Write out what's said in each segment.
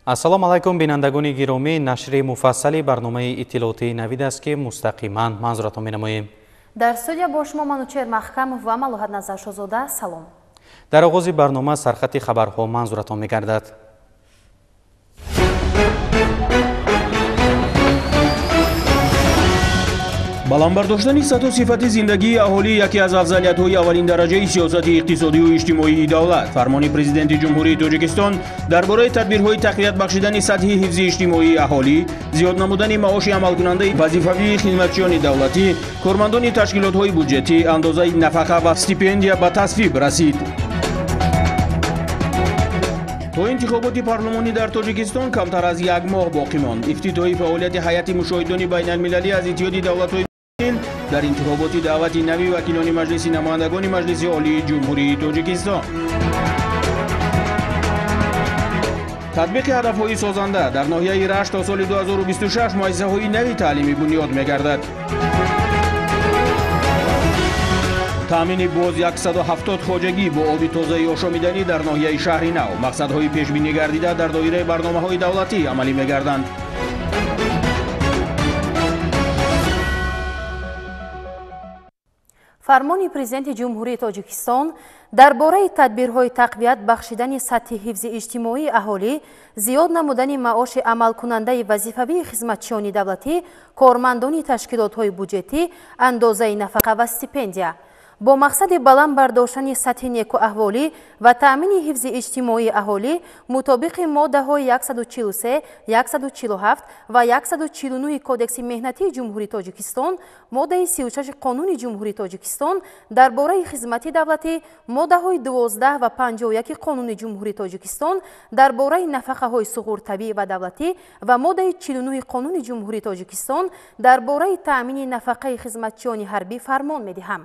Ассалому алайкум, бинандагони гиромӣ. Нашри муфассали барномаи иттилоотии Навид аст, ки мустақиман манзуратон менамоем. Дар студия бо шумо Манучер Маҳкамов ва Малоҳат Назаршозода. Салом. Дар оғози барнома сархати хабарҳо манзуратон мегардад. Баланд бардоштани сатҳу сифати зиндагии аҳолӣ яке аз афзалиятҳои аввалин дараҷаи сиёсати иқтисодию иҷтимоии давлат. Фармони Президенти Ҷумҳурии Тоҷикистон дар бораи тадбирҳои тақвият бахшидани сатҳи ҳифзи иҷтимоии аҳолӣ, зиёд намудани маоши амалкунандаи вазифавии хизматчиёни давлатӣ, кормандони ташкилотҳои буҷетӣ, андозаи нафақа ва стипендия ба тасвиб расид. То интихоботи парлумонӣ дар Тоҷикистон камтар аз як моҳ боқӣ монд. Ифтитоҳи фаъолияти ҳайати мушоҳидони байналмилалӣ аз Иттиҳоди давлатҳои дар интихоботи даъвати нави вакилони Маҷлиси намояндагони Маҷлиси Олии Ҷумҳурии Тоҷикистон. Татбиқи ҳадафҳои созанда дар ноҳияи Рашт то соли 2026 муассисаҳои нави таълимӣ бунёд мегардад. Таъмини боз 170 хоҷагӣ бо оби тозаи ошомиданӣ дар ноҳияи Шаҳри Нав. Мақсадҳои пешбинӣ гардида дар доираи барномаҳои давлатӣ амалӣ мегарданд. Фармони Президенти Ҷумҳурии Тоҷикистон дар бораи тадбирҳои тақвият бахшидани сатҳи ҳифзи иҷтимоии аҳолӣ, зиёд намудани маоши амалкунандаи вазифавии хизматчиёни давлатӣ, кормандони ташкилотҳои буҷетӣ, андозаи нафақа ва стипендия. Бо мақсади баланд бардоштани сатҳи некуаҳволӣ ва таъмини ҳифзи иҷтимоии аҳолӣ мутобиқи моддаҳои 143, 147 ва 149 Кодекси меҳнатии Ҷумҳурии Тоҷикистон, моддаи 36 Қонуни Ҷумҳурии Тоҷикистон дар бораи хизмати давлатӣ, моддаҳои 12 ва 51 Қонуни Ҷумҳурии Тоҷикистон дар бораи нафақаҳои суғуртавӣ ва давлатӣ ва моддаи 49 Қонуни Ҷумҳурии Тоҷикистон дар бораи таъмини нафақаи хизматчиёни ҳарбӣ фармон медиҳам.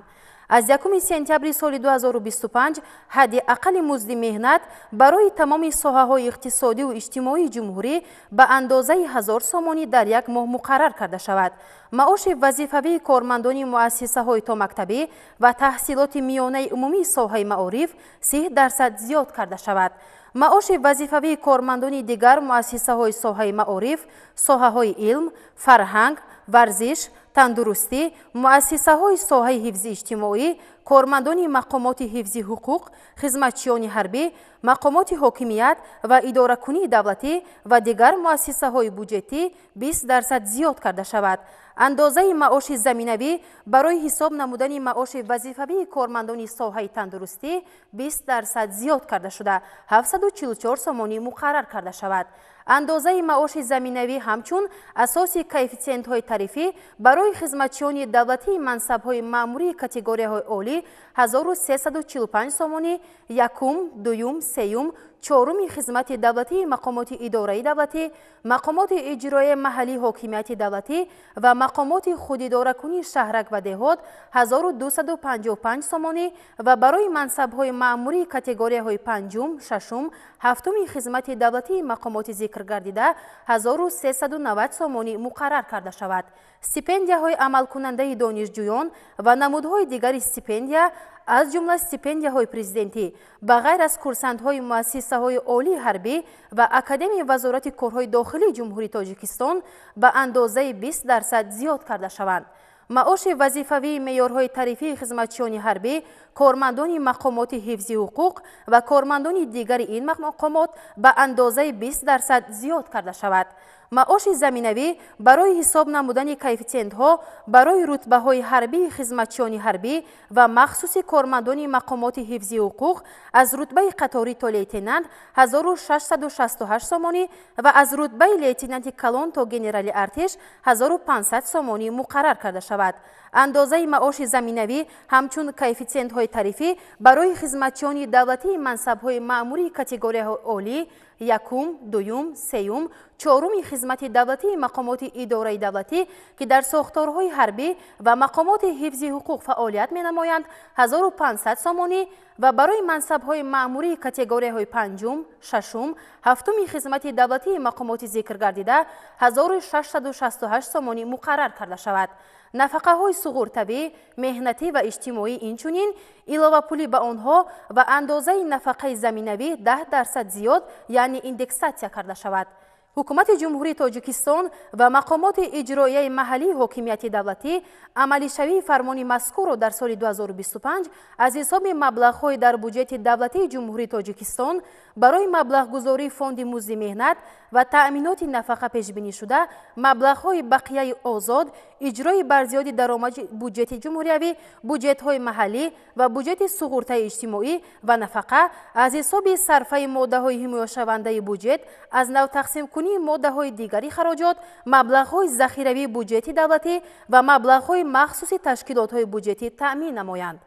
Аз 1 сентябри соли 2025 ҳадди аққали музди меҳнат барои тамоми соҳаҳои иқтисодиву иҷтимоии ҷумҳурӣ ба андозаи 1000 сомонӣ дар як моҳ муқаррар карда шавад. Маоши вазифавии кормандони муассисаҳои томактабӣ ва таҳсилоти миёнаи умумии соҳаи маориф 30% зиёд карда шавад. Маоши вазифавии кормандони дигар муассисаҳои соҳаи маориф, соҳаҳои илм, фарҳанг, варзиш, тандурустӣ, муассисаҳои соҳаи ҳифзи иҷтимоӣ, кормандони мақомоти ҳифзи ҳуқуқ, хизматчиёни ҳарбӣ, мақомоти ҳокимият ва идоракунии давлатӣ ва дигар муассисаҳои буҷетӣ 20% зиёд карда шавад. Андозаи маоши заминавӣ барои ҳисоб намудани маоши вазифавии кормандони соҳаи тандурустӣ 20% зиёд карда шуда, 744 сомонӣ муқаррар карда шавад. Андозаи маоши заминавӣ ҳамчун асоси коэффитсиентҳои тарифӣ барои хизматчиёни давлатии мансабҳои маъмурии категорияҳои олӣ 1345 сомонӣ, якум, дуюм, сеюм, чоруми хизмати давлатии мақомоти идораи давлатӣ, мақомоти иҷроияи маҳаллии ҳокимияти давлатӣ ва мақомоти худидоракунии шаҳрак ва деҳот 1255 сомонӣ ва барои мансабҳои маъмурии категорияҳои панҷум, шашум, ҳафтуми хизмати давлатии мақомоти зикргардида 1390 сомонӣ муқаррар карда шавад. Стипендияҳои амалкунандаи донишҷӯён ва намудҳои дигари стипендия, аз ҷумла стипендияҳои президентӣ, ба ғайр аз курсантҳои муассисаҳои олии ҳарбӣ ва Академияи Вазорати корҳои дохилии Ҷумҳурии Тоҷикистон ба андозаи 20% зиёд карда шаванд. Маоши вазифавии меъёрҳои тарифии хизматчиёни ҳарбӣ, кормандони мақомоти ҳифзи ҳуқуқ ва кормандони дигари ин мақомот ба андозаи 20% зиёд карда шавад. Маоши заминавӣ барои ҳисоб намудани коэффитсиентҳо барои рутбаҳои ҳарбии хизматчиёни ҳарбӣ ва махсуси кормандони мақомоти ҳифзи ҳуқуқ аз рутбаи қаторӣ то лейтенант 1668 сомонӣ ва аз рутбаи лейтенанти калон то генерали артиш 1500 сомонӣ муқаррар карда шавад. Андозаи маоши заминавӣ ҳамчун коэффитсиентҳои тарифӣ барои хизматчиёни давлатии мансабҳои маъмурии категорияҳои олӣ якум, дуюм, сеюм, чоруми хизмати давлатии мақомоти идораи давлатӣ, ки дар сохторҳои ҳарбӣ ва мақомоти ҳифзи ҳуқуқ фаъолият менамоянд 1500 сомонӣ ва барои мансабҳои маъмурии категорияҳои панҷум, шашум, ҳафтуми хизмати давлатии мақомоти зикргардида 1668 сомонӣ муқаррар карда шавад. Нафақаҳои суғуртавӣ, меҳнатӣ ва иҷтимоӣ, инчунин иловапулӣ ба онҳо ва андозаи нафақаи заминавӣ 10% зиёд, яъне индексатсия карда шавад. Ҳукумати Ҷумҳурии Тоҷикистон ва мақомоти иҷроияи маҳаллии ҳокимияти давлатӣ амалишавии фармони мазкурро дар соли 2025 аз ҳисоби маблағҳои дар буҷети давлатии Ҷумҳурии Тоҷикистон барои маблағгузории фонди музди меҳнат ва таъминоти нафақа пешбинишуда, маблағҳои бақияи озод, иҷрои барзиёди даромади буҷети ҷумҳуриявӣ, буҷетҳои маҳаллӣ ва буҷети суғуртаи иҷтимоӣ ва нафақа аз ҳисоби сарфаи моддаҳои ҳимояшавандаи буҷет, аз нав тақсимкунии моддаҳои дигари хароҷот, маблағҳои захиравии буҷети давлатӣ ва маблағҳои махсуси ташкилотҳои буҷетӣ таъмин намоянд.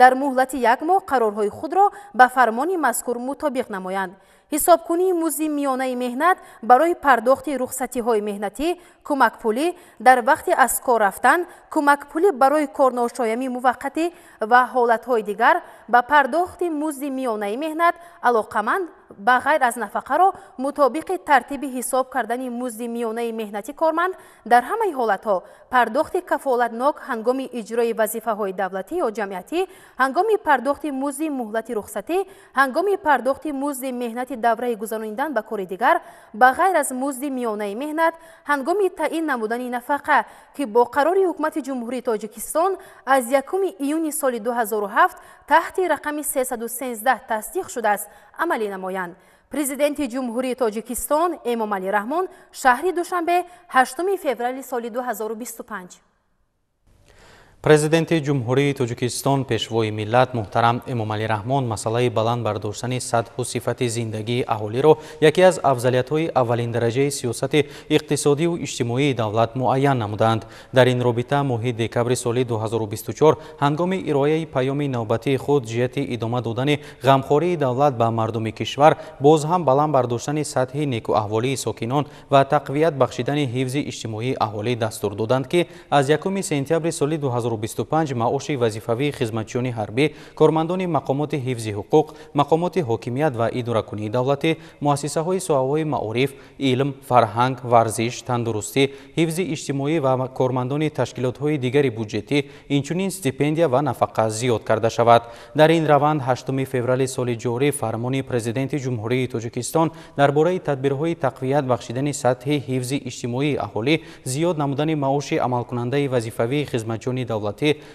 Дар муҳлати як моҳ қарорҳои худро ба фармони мазкур мутобиқ намоянд. Ҳисобкунии музди миёнаи меҳнат барои пардохти рухсатиҳои меҳнатӣ, кӯмакпулӣ дар вақти аз кор рафтан, кӯмакпулӣ барои корношоямии муваққатӣ ва ҳолатҳои дигар ба пардохти музди миёнаи меҳнат алоқаманд ба ғайр аз нафақаро мутобиқи тартиби ҳисоб кардани музди миёнаи меҳнати корманд дар ҳамаи ҳолатҳо пардохти кафолатнок ҳангоми иҷрои вазифаҳои давлатӣ ё ҷамъиятӣ, ҳангоми пардохти музди муҳлати рухсатӣ, ҳангоми пардохти музди меҳнати давраи гузаронидан ба кори дигар ба ғайр аз музди миёнаи меҳнат, ҳангоми таъин намудани нафақа, ки бо қарори Ҳукумати Ҷумҳурии Тоҷикистон аз 1 июни соли 2007 таҳти рақами 313 тасдиқ шудааст, амалӣ намоянд. Президенти Ҷумҳурии Тоҷикистон Эмомалӣ Раҳмон, шаҳри Душанбе, 8 феврали соли 2025. Президенти Ҷумҳурии Тоҷикистон, Пешвои миллат муҳтарам Эмомалӣ Раҳмон масъалаи баланд бардоштани сатҳу сифати зиндагии аҳолиро яке аз афзалиятҳои аввалиндараҷаи сиёсати иқтисодиву иҷтимоии давлат муайян намуданд. Дар ин робита моҳи декабри соли 2024 ҳангоми ироаи паёми навбатии худ ҷиҳати идома додани ғамхории давлат ба мардуми кишвар, боз ҳам баланд бардоштани сатҳи некуаҳволии сокинон ва тақвият бахшидани ҳифзи иҷтимоии аҳолӣ дастур доданд, ки аз 1 сентябри соли 2025 маоши вазифавии хизматчиёни ҳарбӣ, кормандони мақомоти ҳифзи ҳуқуқ, мақомоти ҳокимият ва идоракунии давлатӣ, муассисаҳои соҳаҳои маориф, илм, фарҳанг, варзиш, тандурустӣ, ҳифзи иҷтимоӣ ва кормандони ташкилотҳои дигари буҷетӣ, инчунин стипендия ва нафақа зиёд карда шавад. Дар ин раванд 8 феврали соли ҷорӣ фармони Президенти Ҷумҳурии Тоҷикистон дар бораи тадбирҳои тақвият бахшидани сатҳи ҳифзи иҷтимоии аҳолӣ, зиёд намудани маоши амалкунандаи вазифавии хизматчиёни давлатӣ,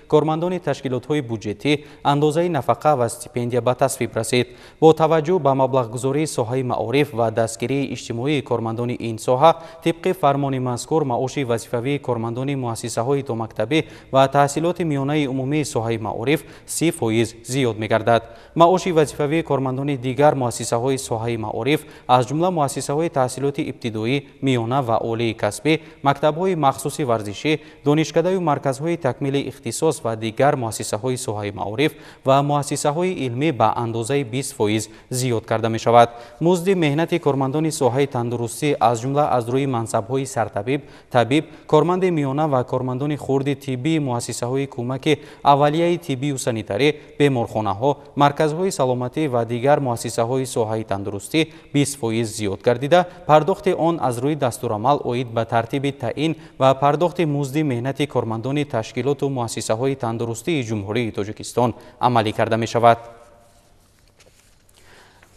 кормандони ташкилотҳои буҷетӣ, андозаи нафақа ва стипендия ба тасвиб расид. Бо таваҷҷӯҳ ба маблағгузории соҳаи маориф ва дастгирии иҷтимоии кормандони ин соҳа, тибқи фармони мазкур маоши вазифавии кормандони муассисаҳои томактабӣ ва таҳсилоти миёнаи умумии соҳаи маориф 30% зиёд мегардад. Маоши вазифавии кормандони дигар муассисаҳои соҳаи маориф, аз ҷумла муассисаҳои таҳсилоти ибтидоӣ, миёна ва олии касбӣ, мактабҳои махсуси варзишӣ, донишкадаю марказҳои такмили ихтисос ва дигар муассисаҳои соҳаи маориф ва муассисаҳои илмӣ ба андозаи 20% зиёд карда мешавад. Музди меҳнати кормандони соҳаи тандурустӣ, аз ҷумла аз рӯи мансабҳои сартабиб, табиб, корманди миёна ва кормандони хурди тиббии муассисаҳои кӯмаки аввалияи тиббию санитарӣ, беморхонаҳо, марказҳои саломатӣ ва дигар муассисаҳои соҳаи тандурустӣ 20% зиёд гардида, пардохти он аз рӯи дастурамал оид ба тартиби таъин ва пардохти музди меҳнати кормандони ташкилоту муассисаҳои тандурустии Ҷумҳурии Тоҷикистон амалӣ карда мешавад.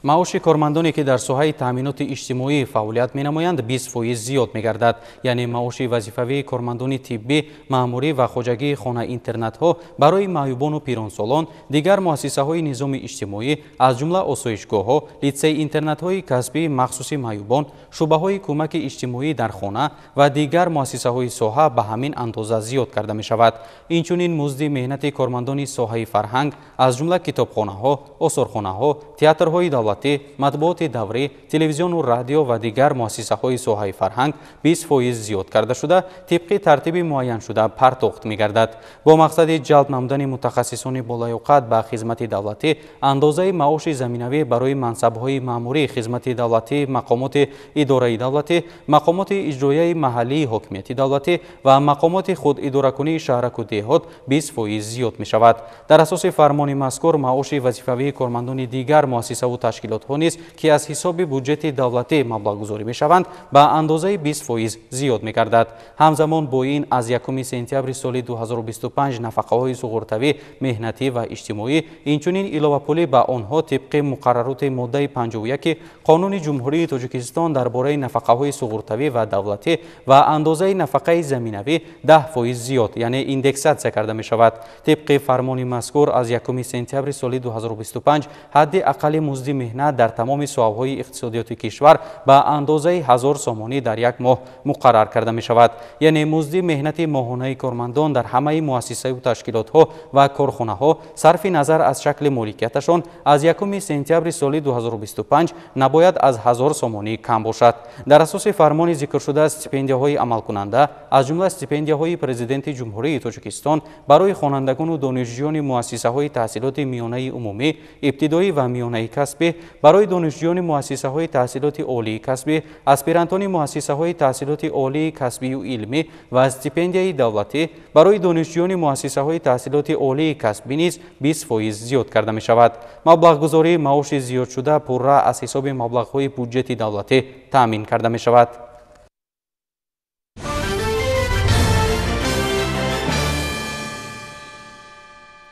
Маоши кормандоне, ки дар соҳаи таъминоти иҷтимоӣ фаъолият менамоянд, 20% зиёд мегардад. Яъне маоши вазифавии кормандони тиббӣ, маъмурӣ ва хоҷагии хона-интернатҳо барои маъюбону пиронсолон, дигар муассисаҳои низоми иҷтимоӣ, аз ҷумла осоишгоҳҳо, литсей-интернатҳои касбии махсуси маъюбон, шӯъбаҳои кӯмаки иҷтимоӣ дар хона ва дигар муассисаҳои соҳа ба ҳамин андоза зиёд карда мешавад. Инчунин музди меҳнати кормандони соҳаи фарҳанг, аз ҷумла китобхонаҳо, осорхонаҳо, театрҳои давлатӣ, матбуоти даврӣ, телевизиону радио ва дигар муассисаҳои соҳаи фарҳанг 20% зиёд карда шуда, тибқи тартиби муайяншуда пардохт мегардад. Бо мақсади ҷалб намудани мутахассисони болаёқат ба хизмати давлатӣ, андозаи маоши заминавӣ барои мансабҳои маъмурии хизмати давлатӣ, мақомоти идораи давлатӣ, мақомоти иҷроияи маҳаллии ҳокимияти давлатӣ ва мақомоти худидоракунии шаҳраку деҳот 20% зиёд мешавад. Дар асоси фармони мазкур маоши вазифавии кормандони дигар муассисаву ташкилотҳо низ, ки аз ҳисоби буҷети давлатӣ маблағгузорӣ мешаванд, ба андозаи 20% зиёд мегардад. Ҳамзамон бо ин аз 1 сентябри соли 2025 нафақаҳои суғуртавӣ, меҳнатӣ ва иҷтимоӣ, инчунин иловапулӣ ба онҳо тибқи муқаррароти моддаи 51 Қонуни Ҷумҳурии Тоҷикистон дар бораи нафақаҳои суғуртавӣ ва давлатӣ ва андозаи нафақаи заминавӣ 10% зиёд, яъне индексатсия карда мешавад. Тибқи фармони мазкур аз 1 сентябри соли 2025 ҳадди аққали музди меҳнат дар тамоми соҳаҳои иқтисодиёти кишвар ба андозаи 1000 сомонӣ дар як моҳ муқаррар карда мешавад. Яъне музди меҳнати моҳонаи кормандон дар ҳамаи муассисаю ташкилотҳо ва корхонаҳо сарфи назар аз шакли моликияташон аз 1 сентябри соли 2025 набояд аз 1000 сомонӣ кам бошад. Дар асоси фармони зикршуда стипендияҳои амалкунанда, аз ҷумла стипендияҳои Президенти Ҷумҳурии Тоҷикистон барои хонандагону донишҷӯёни муассисаҳои таҳсилоти миёнаи умумӣ, ибтидоӣ ва миёнаи касбӣ, барои донишҷӯёни муассисаҳои таҳсилоти олии касбӣ, аспирантони муассисаҳои таҳсилоти олии касбию илмӣ ва стипендияи давлатӣ барои донишҷӯёни муассисаҳои таҳсилоти олии касбӣ низ 20% зиёд карда мешавад. Маблағгузории маоши зиёдшуда пурра аз ҳисоби маблағҳои буҷети давлатӣ таъмин карда мешавад.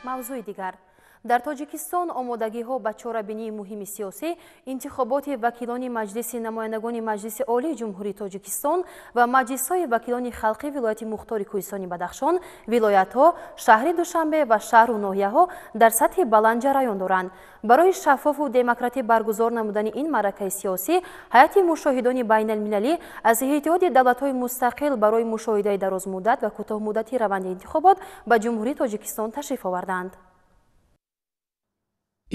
Мавзӯи дигар. Дар Тоҷикистон омодагиҳо ба чорабинии муҳими сиёсӣ, интихоботи вакилони Маҷлиси намояндагони Маҷлиси Олии Ҷумҳурии Тоҷикистон ва маҷлисҳои вакилони халқи вилояти Мухтори Кӯҳистони Бадахшон, вилоятҳо, шаҳри Душанбе ва шаҳру ноҳияҳо дар сатҳи баланд ҷараён доранд. Барои шаффофу демократӣ баргузор намудани ин маъракаи сиёсӣ, ҳайати мушоҳидони байналмилалӣ аз Иттиҳоди давлатҳои мустақил барои мушоҳидаи дарозмуддат ва кӯтоҳмуддати раванди интихобот ба Ҷумҳурии Тоҷикистон ташриф оварданд.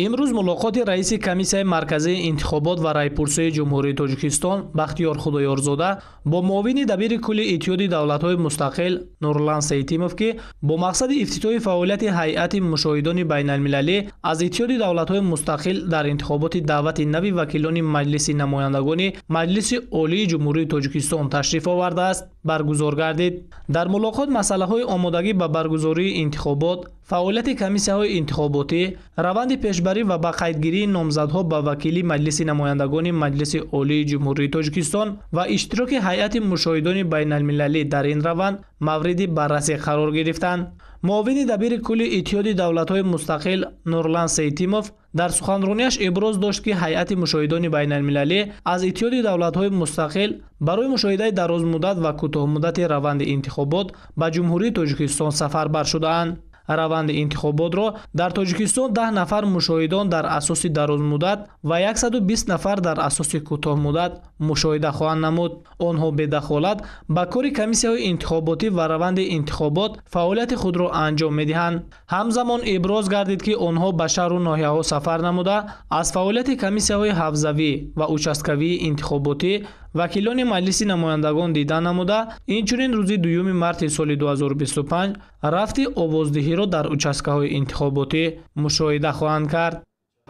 Имрӯз мулоқоти раиси Комиссияи марказии интихобот ва райпурсии Ҷумҳурии Тоҷикистон Бахтиёр Худоёрзода бо муовини дабири кулли Иттиҳоди давлатҳои мустақил Нурлан Сейтимов, ки бо мақсади ифтитоҳи фаъолияти ҳайати мушоҳидони байналмилалӣ аз Иттиҳоди давлатҳои мустақил дар интихоботи даъвати нави вакилони Маҷлиси намояндагони Маҷлиси Олии Ҷумҳурии Тоҷикистон ташриф овардааст, баргузор гардид. Дар мулоқот масъалаҳои омодагӣ ба баргузории интихобот, фаъолияти комиссияҳои интихоботӣ, раванди пешбарӣ ва ба қайдгирии номзадҳо ба вакили Маҷлиси намояндагони Маҷлиси Олии Ҷумҳурии Тоҷикистон ва иштироки ҳайати мушоҳидони байналмилалӣ дар ин раванд мавриди баррасӣ қарор гирифтанд. Муовини дабири кулли Иттиҳоди давлатҳои мустақил Нурлан Сейтимов дар суханронияш иброз дошт, ки ҳайати мушоҳидони байналмилалӣ аз Иттиҳоди давлатҳои мустақил барои мушоҳидаи дарозмуддат ва кӯтоҳмуддати раванди интихобот ба Ҷумҳурии Тоҷикистон сафарбар шудаанд. Раванди интихоботро дар Тоҷикистон 10 нафар мушоҳидон дар асоси дарозмуддат ва 120 нафар дар асоси кӯтоҳмуддат мушоҳида хоҳанд намуд. Онҳо бедахолат ба кори комиссияҳои интихоботӣ ва раванди интихобот фаъолияти худро анҷом медиҳанд. Ҳамзамон иброз гардид, ки онҳо ба шаҳру ноҳияҳо сафар намуда аз фаъолияти комиссияҳои ҳавзавӣ ва участкавии интихоботӣ вакилони Маҷлиси намояндагон дида намуда, инчунин рӯзи 2 марти соли 2025 рафти овоздиҳиро дар участкаҳои интихоботӣ мушоҳида хоҳанд кард.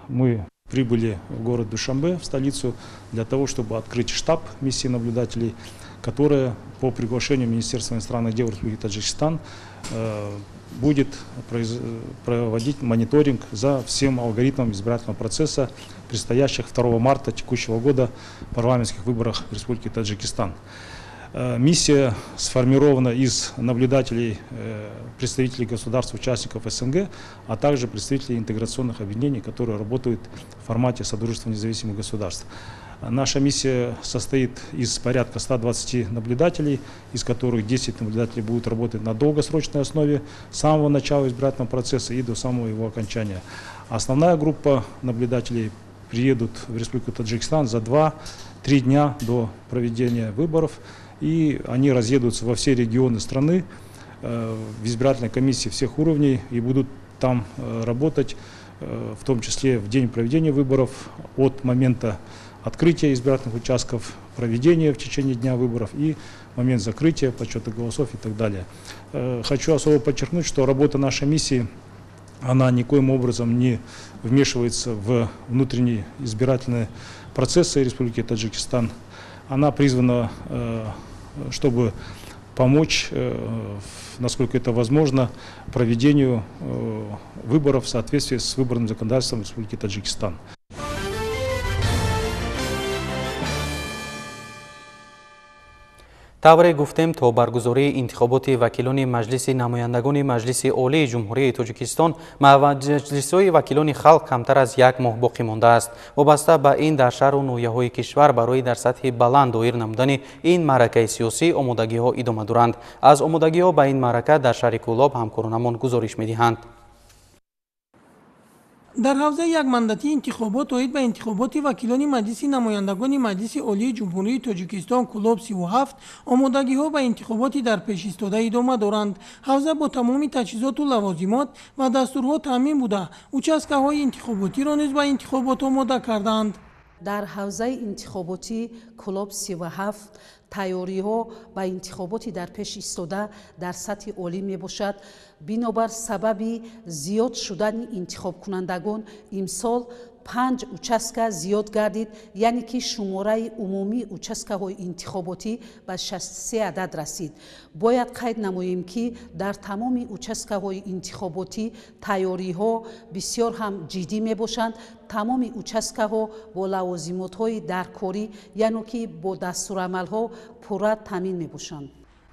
Мы прибыли в город Душанбе, в столицу, для того, чтобы открыть штаб миссии наблюдателей, которая по приглашению Министерства иностранных дел Республики Таджикистан будет проводить мониторинг за всем алгоритмом избирательного процесса, предстоящих 2 марта текущего года парламентских выборах в Республике Таджикистан. Миссия сформирована из наблюдателей, представителей государств, участников СНГ, а также представителей интеграционных объединений, которые работают в формате Содружества независимых государств. Наша миссия состоит из порядка 120 наблюдателей, из которых 10 наблюдателей будут работать на долгосрочной основе с самого начала избирательного процесса и до самого его окончания. Основная группа наблюдателей приедут в Республику Таджикистан за 2-3 дня до проведения выборов, и они разъедутся во все регионы страны, в избирательной комиссии всех уровней и будут там работать, в том числе в день проведения выборов, от момента открытия избирательных участков, проведения в течение дня выборов и момент закрытия, подсчета голосов и так далее. Хочу особо подчеркнуть, что работа нашей миссии, она никоим образом не вмешивается в внутренние избирательные процессы Республики Таджикистан. Она призвана, чтобы помочь, насколько это возможно, проведению выборов в соответствии с выборным законодательством Республики Таджикистан. Тавре гуфтем, то баргузории интихоботи вакилони Маҷлиси намояндагони Маҷлиси Олии Ҷумҳурии Тоҷикистон маҷлисҳои вакилони халқ камтар аз як моҳ боқӣ мондааст. Вобаста ба ин дар шаҳру ноҳияҳои кишвар барои дар сатҳи баланд доир намудани ин маъракаи сиёсӣ омодагиҳо идома доранд. Аз омодагиҳо ба ин маърака дар шаҳри Кӯлоб ҳамкоронамон гузориш медиҳанд. Дар ҳавзаи якмандатии интихобот оид ба интихоботи вакилони Маҷлиси намояндагони Маҷлиси Олии Ҷумҳурии Тоҷикистон Кӯлоб 37 омодагиҳо ба интихоботи дар пеш истода идома доранд. Ҳавза бо тамоми таҷҳизоту лавозимот ва дастурҳо таъмин буда, участкаҳои интихоботиро низ ба интихобот омода кардаанд. Дар ҳавзаи интихоботӣ Кӯлоб 37 тайёриҳо ба интихоботи дар пеш истода дар сатҳи олӣ мебошад. Бинобар сабаби зиёд шудани интихобкунандагон имсол 5 участка зиёд гардид, яъне ки шумораи умумии участкаҳои интихоботӣ ба 63 адад расид. Бояд қайд намоем, ки дар тамоми участкаҳои интихоботӣ тайёриҳо бисёр ҳам ҷиддӣ мебошанд. Тамоми участкаҳо бо лавозимотҳои даркорӣ, яъне ки бо дастурамалҳо пурра таъмин мебошанд.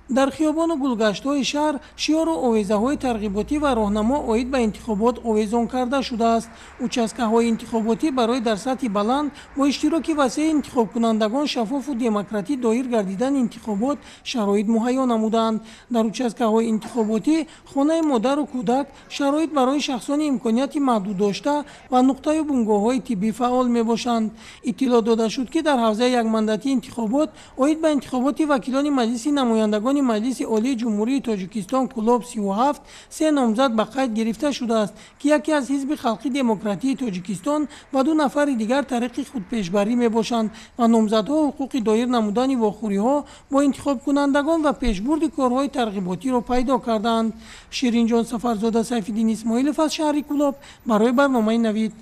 Дар хиёбону гулгаштҳои шаҳр шиёру овезаҳои тарғиботӣ ва роҳнамо оид ба интихобот овезон карда шудааст. Участкаҳои интихоботӣ барои дар сатҳи баланд бо иштироки васеи интихобкунандагон шаффофу демократӣ доир гардидани интихобот шароит муҳайё намудаанд. Дар участкаҳои интихоботӣ хонаи модару кӯдак, шароит барои шахсони имконияти маҳдуд дошта ва нуқтаю бунгоҳҳои тиббӣ фаъол мебошанд. Иттилоъ дода шуд, ки дар ҳавзаи якмандатии интихобот оид ба интихоботи вакилони Маҷлиси намояндагони Маҷлиси Олии Ҷумҳурии Тоҷикистон Кӯлоб 37 се номзад ба қайд гирифта шудааст, ки яке аз Ҳизби Халқи Демократии Тоҷикистон ва 2 нафари дигар тариқи худпешбарӣ мебошанд ва номзадҳо ҳуқуқи доир намудани вохӯриҳо бо интихобкунандагон ва пешбурди корҳои тарғиботиро пайдо кардаанд. Ширинҷон Сафарзода, Сайфиддин Исмоилов аз шаҳри Кӯлоб барои барномаи Навид.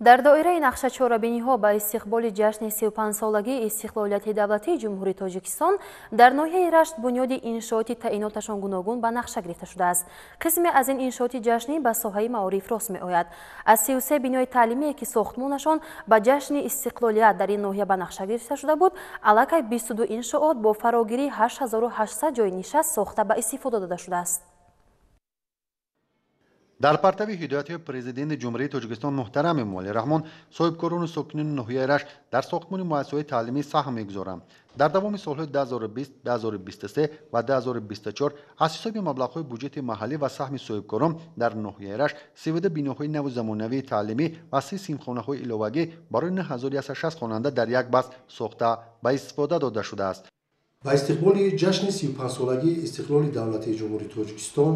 Дар доираи нақшачорабиниҳо ба истиқболи ҷашни 35-солагии истиқлолияти давлатии Ҷумҳурии Тоҷикистон дар ноҳияи Рашт бунёди иншооти таъиноташон гуногун ба нақша гирифта шудааст. Қисме аз ин иншооти ҷашнӣ ба соҳаи маориф рост меояд. Аз 33 бинои таълимие, ки сохтмонашон ба ҷашни истиқлолият дар ин ноҳия ба нақша гирифта шуда буд, аллакай 22 иншоот бо фарогирии 8800 ҷойи нишаст сохта ба истифода дода шудааст. Дар партави ҳидоятҳои президенти Ҷумҳурии Тоҷикистон муҳтарам Эмомалӣ Раҳмон соҳибкорону сокинони ноҳияи Рашт дар сохтмони муассисаҳои таълимӣ саҳм мегузоранд. Дар давоми солҳои 2020, 2023 ва 2024 аз ҳисоби маблағҳои буҷети маҳаллӣ ва саҳми соҳибкорон дар ноҳияи Рашт 32 биноҳои наву замонавии таълимӣ ва 30 синфхонаҳои иловагӣ барои 9160 хонанда дар як баст сохта ба истифода дода шудааст. Ба истиқболи ҷашни 35-солагии истиқлоли давлатии Ҷумҳурии Тоҷикистон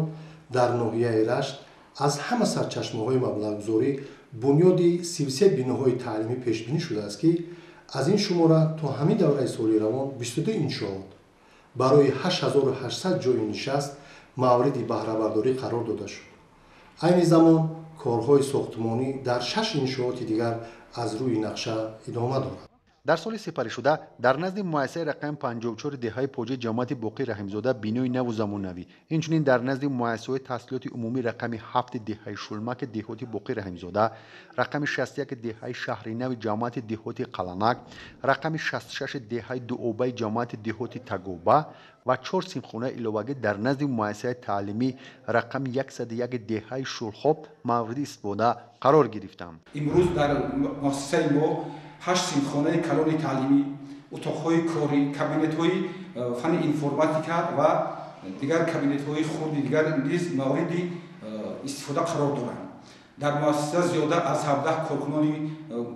дар ноҳияи Рашт аз ҳама сарчашмаҳои маблағгузорӣ бунёди 33 биноҳои таълимӣ пешбинӣ шудааст, ки аз ин шумора то ҳамин давраи соли равон 22 иншоот барои 8800 ҷойи нишаст мавриди баҳрабардорӣ қарор дода шуд. Айни замон корҳои сохтмонӣ дар 6 иншооти дигар аз рӯи нақша идома дорад. Дар соли сипаришуда дар назди муассисаи рақами 54 деҳаи Поҷи ҷамоати Боқӣ Раҳимзода бинои наву замонавӣ, инчунин дар назди муассисаҳои таҳсилоти умумӣ рақами 7 деҳаи Шулмаки деҳоти Боқӣ Раҳимзода, рақами 61 деҳаи Шаҳри Нави ҷамоати деҳоти Қаланак, рақами 66 деҳаи Дуобаи ҷамоати деҳоти Тагоба ва 4 синфхонаи иловагӣ дар назди муассисаи таълимӣ рақами 101 деҳаи Шулхоб мавриди истифода қарор гирифтанд. Имрӯз дар муассисаи мо 8 синфхонаи калони таълимӣ, утоқҳои корӣ, кабинетҳои фанни информатика ва дигар кабинетҳои хурди дигар низ мавриди истифода қарор доранд. Дар муассиса зиёда аз 17 коркунони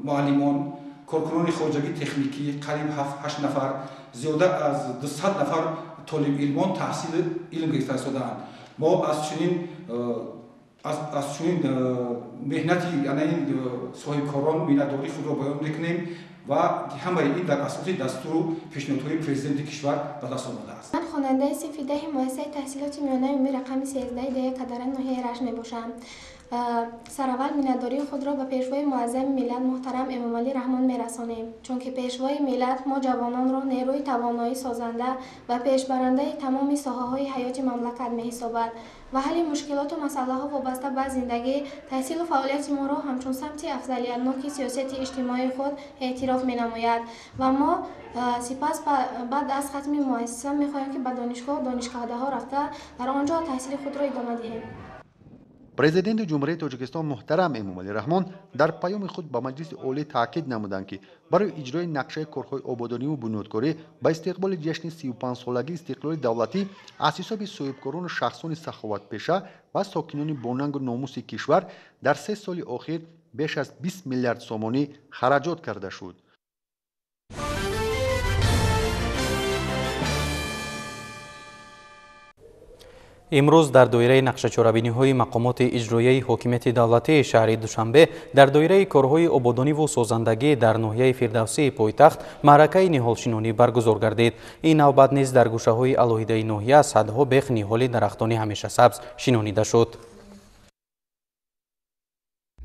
муаллимон, коркунони хоҷагии техникӣ қариб 7-8 нафар, зиёда аз 200 нафар толибилмон таҳсили илм гирифта истодаанд. Мо аз чунин меҳнати ин соҳибкорон миннатдории худро баён мекунем ва ҳамаи ин дар асоси дастуру пешниҳодҳои президенти кишвар ба даст омадааст. Ман хонандаи синфи 10 муассисаи таҳсилоти миёнаи умумӣ рақами 13 деҳаи Кадара ноҳияи Рашт мебошам. Сараввал миннатдории худро ба пешвои муаззами миллат муҳтарам Эмомалӣ Раҳмон мерасонем, чунки пешвои миллат мо ҷавононро нерӯи тавоноӣ созанда ва пешбарандаи тамоми соҳаҳои ҳаёти мамлакат меҳисобад ва ҳалли мушкилоту масъалаҳо вобаста ба зиндагӣ, таҳсилу фаъолияти моро ҳамчун самти афзалиятноки сиёсати иҷтимоии худ эътироф менамояд. Ва мо сипас баъд аз хатми муассиса мехоҳем, ки ба донишгоҳ, донишкадаҳо рафта дар он ҷо таҳсили худро идома диҳем. Президенти Ҷумҳурии Тоҷикистон муҳтарам Эмомалӣ Раҳмон дар паёми худ ба Маҷлиси Олӣ таъкид намуданд, ки барои иҷрои нақшаи корҳои ободониву бунёдкорӣ ба истиқболи ҷашни 35-солагии истиқлоли давлатӣ аз ҳисоби соҳибкорону шахсони саховатпеша ва сокинони бонангу номуси кишвар дар 3 соли охир беш аз 20 миллиард сомонӣ хараҷот карда шуд. Имрӯз дар доираи нақшачорабиниҳои мақомоти иҷроияи ҳокимияти давлатии шаҳри Душанбе дар доираи корҳои ободониву созандагӣ дар ноҳияи Фирдавсии пойтахт маъракаи ниҳолшинонӣ баргузор гардид. Ин навбат низ дар гӯшаҳои алоҳидаи ноҳия садҳо бех ниҳоли дарахтони ҳамешасабз шинонида шуд.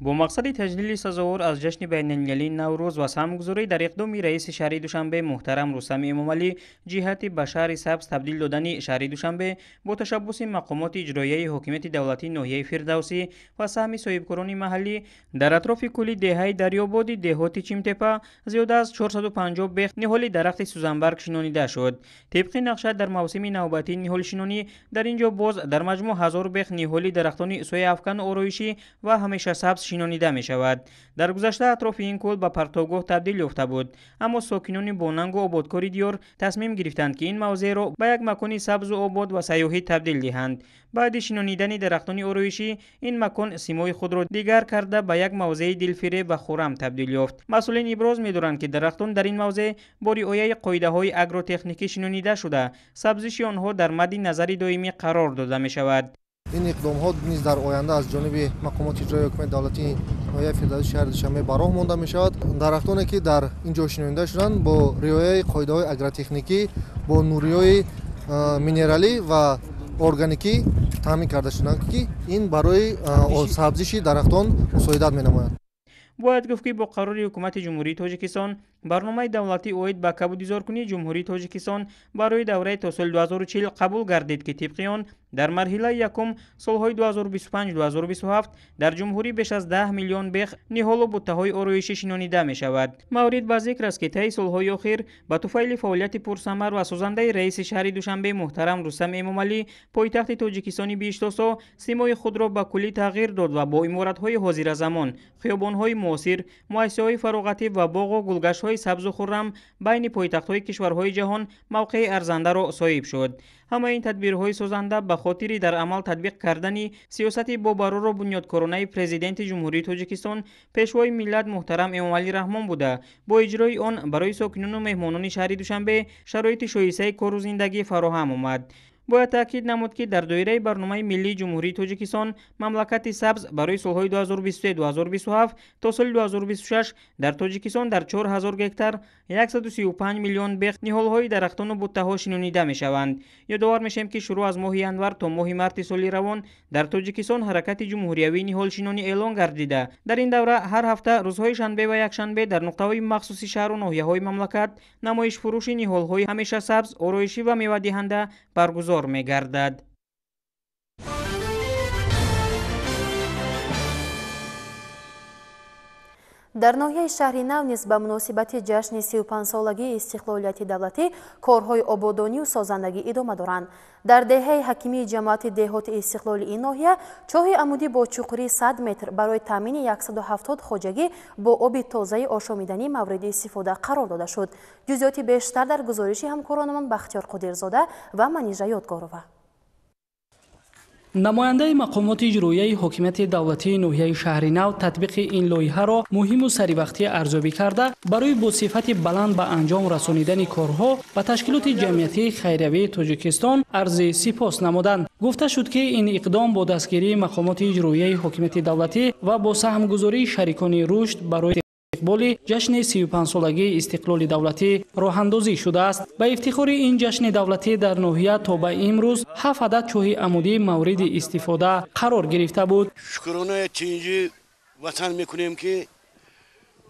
Бо мақсади таҷлили сазовор аз ҷашни байналмилалии Наврӯз ва саҳмгузорӣ дар иқдоми раиси шаҳри Душанбе муҳтарам Рустам Эмомалӣ ҷиҳати ба шаҳри сабз табдил додани шаҳри Душанбе бо ташаббуси мақомоти иҷроияи ҳокимияти давлатии ноҳияи Фирдавсӣ ва саҳми соҳибкорони маҳаллӣ дар атрофи кӯли деҳаи Дарёбоди деҳоти Чимтепа зиёда аз 450 бех ниҳоли дарахти сӯзанбарг шинонида шуд. Тибқи нақша дар мавсими навбатии ниҳолшинонӣ дар ин ҷо боз дар маҷмӯъ 1000 бех ниҳоли дарахтони сояафкану ороишӣ ва ҳамешасабз шинонида мешавад. Дар гузашта атрофи ин кӯл ба партовгоҳ табдил ёфта буд, аммо сокинони бонангу ободкори диёр тасмим гирифтанд, ки ин мавзеъро ба як макони сабзу обод ва сайёҳӣ табдил диҳанд. Баъди шинонидани дарахтони ороишӣ ин макон симои худро дигар карда ба як мавзеи дилфиреб ва хуррам табдил ёфт. Масъулин иброз медоранд, ки дарахтон дар ин мавзеъ бо риояи қоидаҳои агротехникӣ шинонида шуда, сабзиши онҳо дар мадди назари доимӣ қарор дода мешавад. Ин иқдомҳо низ дар оянда аз ҷониби мақомоти иҷроияи ҳокимияти давлатии ноҳияи Фирдавсии шаҳри Душанбе ба роҳ монда мешавад. Дарахтоне ки дар ин ҷо шинонида шуданд бо риояи қоидаҳои агротехникӣ, бо нуриҳои минералӣ ва органикӣ таъмин карда шуданд, ки ин барои сабзиши дарахтон мусоидат менамояд. Бояд гуфт, ки бо қарори ҳукумати Ҷумҳурии Тоҷикистон барномаи давлатӣ оид ба кабудизоркунии Ҷумҳурии Тоҷикистон барои давраи то соли 2040 қабул гардид, ки тибқи он дар марҳилаи якум солҳои 2025-2027 дар ҷумҳурӣ беш аз 10 миллион бех ниҳолу буттаҳои ороишӣ шинонида мешавад. Маврид ба зикр аст, ки таи солҳои охир ба туфайли фаъолияти пурсамар ва созандаи раиси шаҳри Душанбе муҳтарам Рустам Эмомалӣ пойтахти Тоҷикистони биҳиштосо симои худро ба куллӣ тағйир дод ва бо иморатҳои ҳозиразамон, хиёбонҳои муосир, муассисаҳои фароғатӣ ва боғу гулгаштҳои сабзу хуррам байни пойтахтҳои кишварҳои ҷаҳон мавқеи арзандаро соҳиб шуд. Ҳамаи ин тадбирҳои созанда ба хотири дар амал татбиқ кардани сиёсати бобарору бунёдкоронаи Президенти Ҷумҳурии Тоҷикистон пешвои миллат муҳтарам Эмомалӣ Раҳмон буда, бо иҷрои он барои сокинону меҳмонони шаҳри Душанбе шароити шоистаи кору зиндагӣ фароҳам омад. Бояд таъкид намуд, ки дар доираи барномаи миллии Ҷумҳурии Тоҷикистон мамлакати сабз барои солҳои 2023-2027 то соли 2026 дар Тоҷикистон дар 4000 гектар 135 миллион бех ниҳолҳои дарахтону буттаҳо шинонида мешаванд. Ёдовар мешавем, ки шурӯъ аз моҳи январ то моҳи марти соли равон дар Тоҷикистон ҳаракати ҷумҳуриявии ниҳолшинонӣ эълон гардида. Дар ин давра ҳар ҳафта рӯзҳои шанбе ва якшанбе дар нуқтаҳои махсуси шаҳру ноҳияҳои мамлакат намоишфурӯши ниҳолҳои ҳамешасабз, ороишӣ ва мевадиҳанда баргузор мегардад. Дар ноҳияи шаҳри Нав низ ба муносибати ҷашни 35-солагии истиқлолияти давлатӣ корҳои ободонию созандагӣ идома доранд. Дар деҳаи ҳакимии ҷамоати деҳоти истиқлоли ин ноҳия чоҳи амудӣ бо чуқурии 100 метр барои таъмини 170 хоҷагӣ бо оби тозаи ошомиданӣ мавриди истифода қарор дода шуд. Ҷузъиёти бештар дар гузориши ҳамкоронамон Бахтиёр Қодирзода ва Манижа Ёдгорова. Намояндаи мақомоти иҷроияи ҳокимияти давлатии ноҳияи шаҳри Нав татбиқи ин лоиҳаро муҳиму саривақтӣ арзёбӣ карда, барои бо сифати баланд ба анҷом расонидани корҳо ба ташкилоти ҷамъиятии хайриявии Тоҷикистон арзи сипос намуданд. Гуфта шуд, ки ин иқдом бо дастгирии мақомоти иҷроияи ҳокимияти давлатӣ ва бо саҳмгузории шарикони рушд барои истиқболи ҷашни 35-солагии истиқлоли давлатӣ роҳандозӣ шудааст. Ба ифтихори ин ҷашни давлатӣ дар ноҳия то ба имрӯз 7 адад чоҳи амудӣ мавриди истифода қарор гирифта буд. Шукронаи тинҷи ватан мекунем, ки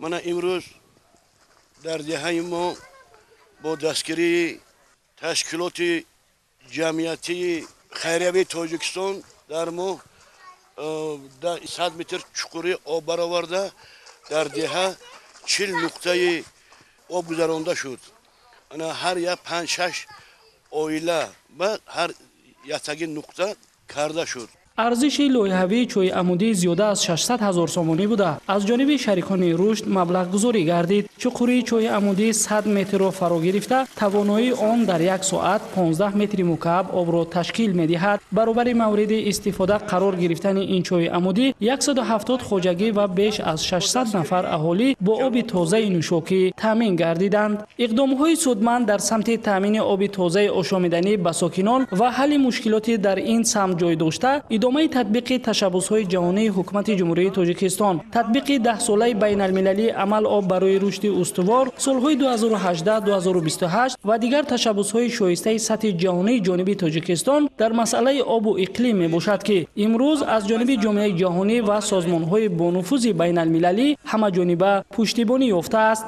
мана имрӯз дар деҳаи мо бо дастгирии ташкилоти ҷамъиятии хайриявии Тоҷикистон дар мо 100 метр чуқурӣ об бароварда, дар деҳа 40 нуқтаи об гузаронда шуд. Ана ҳар як 5-6 оила ба ҳар яктаги нуқта карда шуд. Арзиши лоиҳавии чоҳи амудӣ зиёда аз 600 ҳазор сомонӣ буда, аз ҷониби шарикони рушд маблағгузорӣ гардид. Чуқурии чоҳи амудӣ 100 метрро фаро гирифта, тавоноии он дар як соат 15 метри мукааб обро ташкил медиҳад. Баробари мавриди истифода қарор гирифтани ин чоҳи амудӣ 170 хоҷагӣ ва беш аз 600 нафар аҳолӣ бо оби тозаи нӯшокӣ таъмин гардиданд. Иқдомҳои судманд дар самти таъмини оби тозаи ошомиданӣ ба сокинон ва ҳалли мушкилоти дар ин самт ҷой дошта, идомаи татбиқи ташаббусҳои ҷаҳонии ҳукумати Ҷумҳурии Тоҷикистон, татбиқи 10-солаи байналмилалии амал об барои рушди устувор солҳои 2018-2028 ва дигар ташаббусҳои шоистаи сатҳи ҷаҳонии ҷониби Тоҷикистон дар масъалаи обу иқлим мебошад, ки имрӯз аз ҷониби ҷомеаи ҷаҳонӣ ва созмонҳои бонуфузи байналмилалӣ ҳамаҷониба пуштибонӣ ёфтааст.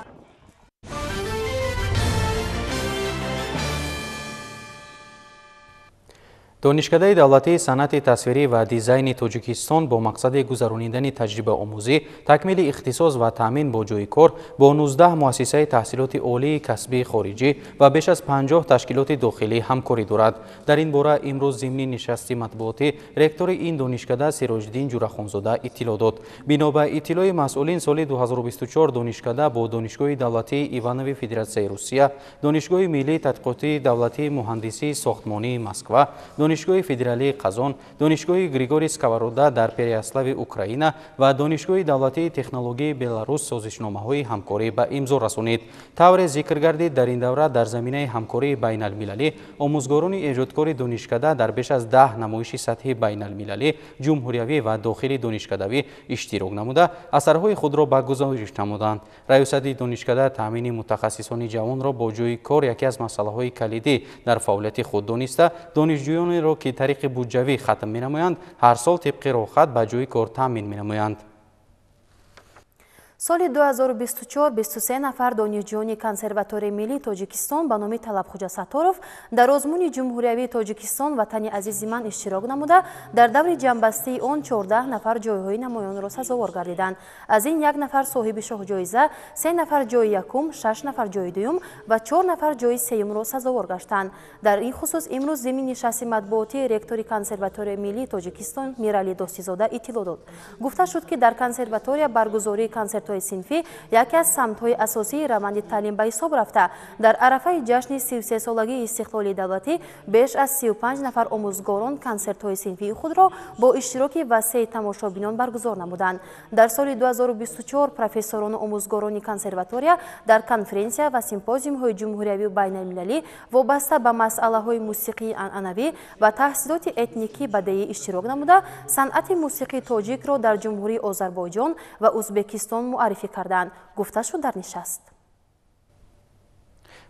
Донишкадаи давлатии санъати тасвирӣ ва дизайни Тоҷикистон бо мақсади гузаронидани таҷрибаомӯзӣ, такмили ихтисос ва таъмин бо ҷойи кор бо 19 муассисаи таҳсилоти олии касбии хориҷӣ ва беш аз 50 ташкилоти дохилӣ ҳамкорӣ дорад. Дар ин бора имрӯз зимни нишасти матбуотӣ ректори ин донишкада Сироҷиддин Ҷурахонзода иттилоъ дод. Бино ба иттилои масъулин, соли 2024 донишкада бо Донишгоҳи давлатии Иванови Федератсияи Русия, Донишгоҳи миллии тадқиқотии давлатии муҳандисии сохтмонии Москва, Донишгоҳи федералии Қазон, Донишгоҳи Григорий Сковорода дар Переяслави Украина ва Донишгоҳи давлатии технологияи Беларус созишномаҳои ҳамкорӣ ба имзо расонид. Тавре зикр гардид, дар ин давра дар заминаи ҳамкории байналмилалӣ омӯзгорони эҷодкори донишкада дар беш аз 10 намоиши сатҳи байналмилалӣ, ҷумҳуриявӣ ва дохили донишкадавӣ иштирок намуда, асарҳои худро ба гузориш намуданд. Раёсати донишкада таъмини мутахассисони ҷавонро бо ҷойи кор яке аз масъалаҳои калидӣ дар фаъолияти худ дониста, донишҷӯёнеро ки тариқи буҷавӣ хатм менамоянд, ҳар сол тибқи роҳхат ба ҷойи кор таъмин менамоянд. Соли 2024 23 нафар донишҷӯёни Консерваторияи миллии Тоҷикистон ба номи Талабхуҷа Сатторов дар озмуни Ҷумҳуриявии Тоҷикистон «Ватани азизи ман» иштирок намуда, дар даври ҷамъбастии он 14 нафар ҷойҳои намоёнро сазовор гардиданд. Аз ин 1 нафар соҳиби шоҳҷоиза, 3 нафар ҷойи якум, 6 нафар ҷойи дуюм ва 4 нафар ҷойи сеюмро сазовор гаштанд. Дар ин хусус имрӯз зимни нишасти матбуотии ректори Консерваторияи миллии Тоҷикистон Мирали Достизода иттилоъ дод. Гуфта шуд, ки дар консерватория баргузории консертҳои синфӣ яке аз самтҳои асосии раванди таълим ба ҳисоб рафта, дар арафаи ҷашни 33-солагии истиқлоли давлатӣ беш аз 35 нафар омӯзгорон консертҳои синфии худро бо иштироки васеи тамошобинон баргузор намуданд. Дар соли 2024 профессорону омӯзгорони консерватория дар конференсия ва симпозиумҳои ҷумҳуриявию байналмилалӣ вобаста ба масъалаҳои мусиқии анъанавӣ ва таҳсилоти этникӣ бадеӣ иштирок намуда, санъати мусиқии тоҷикро дар Ҷумҳурии Озарбойҷон ва Узбекистон муаррифӣ карданд, гуфта шуд дар нишаст.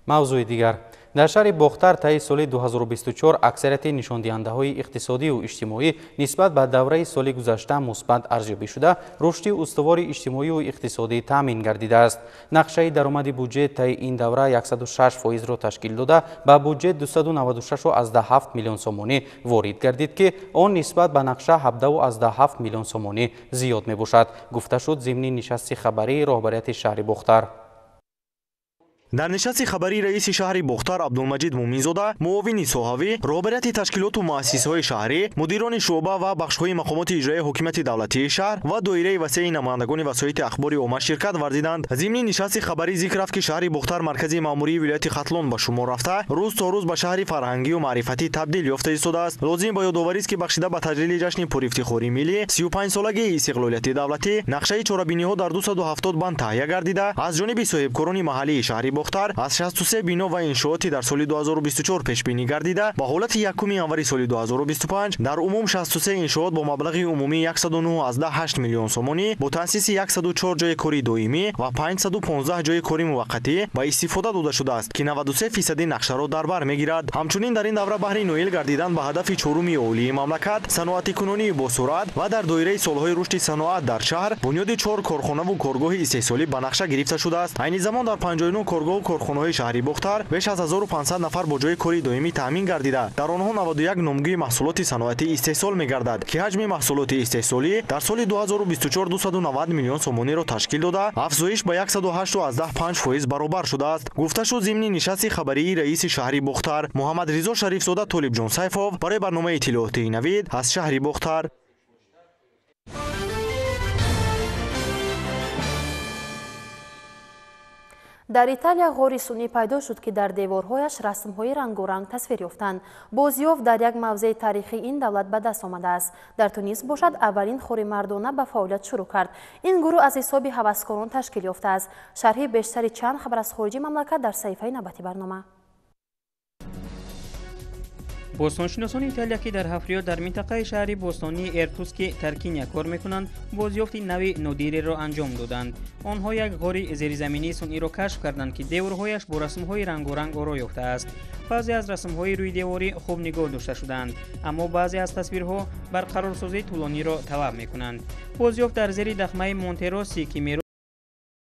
Мавзӯи дигар. Дар шаҳри Бохтар таи соли 2024 аксарияти нишондиҳандаҳои иқтисодию иҷтимоӣ нисбат ба давраи соли гузашта мусбат арзёбӣ шуда, рушди устувори иҷтимоию иқтисодӣ таъмин гардидааст. Нақшаи даромади буҷет таи ин давра 106%-ро ташкил дода, ба буҷет 296,7 миллион сомонӣ ворид гардид, ки он нисбат ба нақша 17,7 миллион сомонӣ зиёд мебошад, гуфта шуд зимни нишасти хабарии роҳбарияти шаҳри Бохтар. Дар нишасти хабарии раиси шаҳри Бохтар Абдулмаҷид Муминзода, муовини соҳавӣ, роҳбарияти ташкилоту муассисаҳои шаҳрӣ, мудирони шӯъба ва бахшҳои мақомоти иҷроияи ҳокимияти давлатии шаҳр ва доираи васеи намояндагони васоити ахбори омма ширкат варзиданд. Зимни нишасти хабарӣ зикр рафт, ки шаҳри Бохтар маркази маъмурии вилояти Хатлон ба шумор рафта, рӯз то рӯз ба шаҳри фарҳангию маърифатӣ табдил ёфта истодааст. Лозим ба ёдоварист, ки бахшида ба таҷлили ҷашни пурифтихории миллӣ 35-солагии истиқлолияти давлатӣ нақшаи чорабиниҳо дар 270 банд таҳия гардида, аз ҷониби соҳибкорони маҳаллии шаҳри Бохтар аз 63 бино ва иншооти дар соли 2024 пешбинӣ гардида, ба ҳолати 1 январи соли 2025 дар умум 63 иншоот бо маблағи умумии 109,8 миллион сомонӣ бо таъсиси 104 ҷои кори доимӣ ва 515 ҷои кори муваққатӣ ба истифода дода шудааст, ки 93% нақшаро дар бар мегирад. Ҳамчунин дар ин давра баҳри ноил гардидан ба ҳадафи чоруми олии мамлакат, саноатикунонии босуръат ва дар доираи солҳои рушди саноат дар шаҳр бунёди 4 корхонаву коргоҳи истеҳсолӣ ба нақша гирифта шудааст. Айни замон дар 59 коргоҳу корхонаҳои шаҳри Бохтар беш аз 1500 нафар бо ҷои кори доимӣ таъмин гардида, дар онҳо 91 номгӯи маҳсулоти саноатӣ истеҳсол мегардад, ки ҳаҷми маҳсулоти истеҳсолӣ дар соли 2024 290 миллион сомониро ташкил дода, афзоиш ба 108,5% баробар шудааст. Гуфта шуд зимни нишасти хабарии раиси шаҳри Бохтар Муҳаммадризо Шарифзода. Толибҷон Сайфов барои барномаи иттилоотии Навид аз шаҳри Бохтар. Дар Италия ғори сунъӣ пайдо шуд, ки дар деворҳояш расмҳои рангоранг тасвир ёфтанд. Бозёфт дар як мавзеи таърихии ин давлат ба даст омадааст. Дар Тунис бошад, аввалин хори мардона ба фаъолият шурӯъ кард. Ин гурӯҳ аз ҳисоби ҳаваскорон ташкил ёфтааст. Шарҳи бештари чанд хабар аз хориҷи мамлакат дар саҳифаи навбати барнома. Бостоншиносони Италия, ки дар ҳафриёт дар минтақаи шаҳри бостонии Эртуски Таркиния кор мекунанд, бозёфти нави нодиреро анҷом доданд. Онҳо як ғори зеризаминии сунъиро кашф карданд, ки деворҳояш бо расмҳои рангоранг оро ёфтааст. Баъзе аз расмҳои рӯи деворӣ хуб нигоҳ дошта шудаанд, аммо баъзе аз тасвирҳо барқарорсозии тӯлониро талаб мекунанд. Бозёфт дар зери дахмаи Монтероси, ки